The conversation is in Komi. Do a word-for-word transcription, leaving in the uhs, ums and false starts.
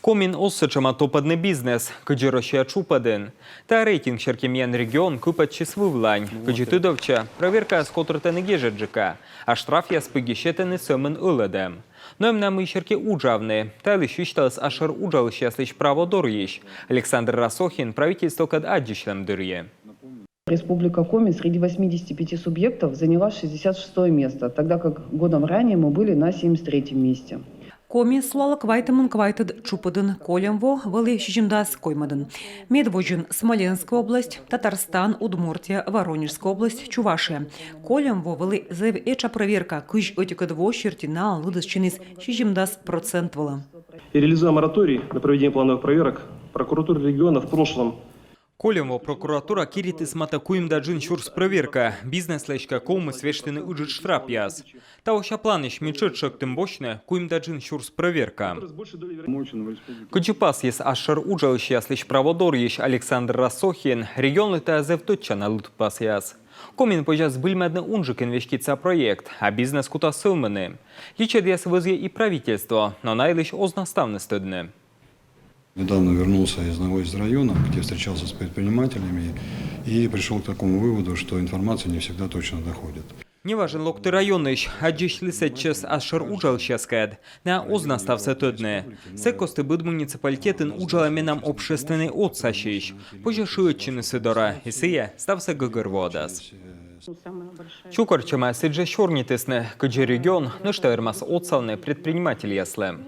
Комиын оз сэтшӧма топӧдны бизнес, кыдзи Россия чупӧдын. Та рейтинг серти миян регион кыпӧдчис вывлань. Кыдзи тыдовтчӧ, проверкаяс котыртӧны гежӧдджыка, а штрафъяс пыдди сетӧны сӧмын ӧлӧдӧм. Но эм на мый серти уджавны. Та йылысь висьталіс асшӧр уджалысьяслысь право дорйысь Александр Рассохин правительствокӧд аддзысьлӧм дырйи. Республика Коми среди восьмидесяти пяти субъектов заняла шестьдесят шестое место, тогда как годом ранее мы были на семьдесят третьем месте. Коми сулалӧ квайтымын квайтӧд чупӧдын, кольӧм во вӧлі сизимдас коймӧдын. Медводзын Смоленская область, Татарстан, Удмуртия, Воронежская область, Чувашия. Кольӧм во вӧлі зэв этша проверка, кызь ӧтикӧд во серти налӧн лыдыс чиніс сизимдас процент вылӧ. И реализуя мораторий на проведение плановых проверок, прокуратура региона в прошлом Кольӧм во прокуратура киритіс матӧ куим да джын сюрс проверка, бизнеслысь кӧ ковмис вештыны ыджыд штрафъяс. Таво ся планысь ми тшӧтш сӧктім босьтны куим да джын сюрс проверка. Кыдзи пасйис асшӧр уджалысьяслысь право дорйысь Александр Рассохин, регионлы тайӧ зэв тӧдчана лыдпасъяс. Комиын позяс збыльмӧдны унджыкӧн веськыдса проект, а бизнес кутас сӧвмыны. Личӧдъяс вӧзйӧ и правительство, но на йылысь оз на ставныс тӧдны. Недавно вернулся из одного из районов, где встречался с предпринимателями и пришел к такому выводу, что информация не всегда точно доходит. Неважӧн локті районысь, аддзысьлі сэтчӧс асшӧр уджалысьяскӧд. Найӧ оз на ставсӧ тӧдны. Сэк кості быд муниципалитетын уджалӧ менам общественнӧй отсасьысь. Позьӧ шыӧдчыны сы дорӧ, и сійӧ ставсӧ гӧгӧрвоӧдас. Чукӧртчӧмаяс сідзжӧ сёрнитісны, кыдзи регион нӧшта вермас отсавны предпринимательяслы.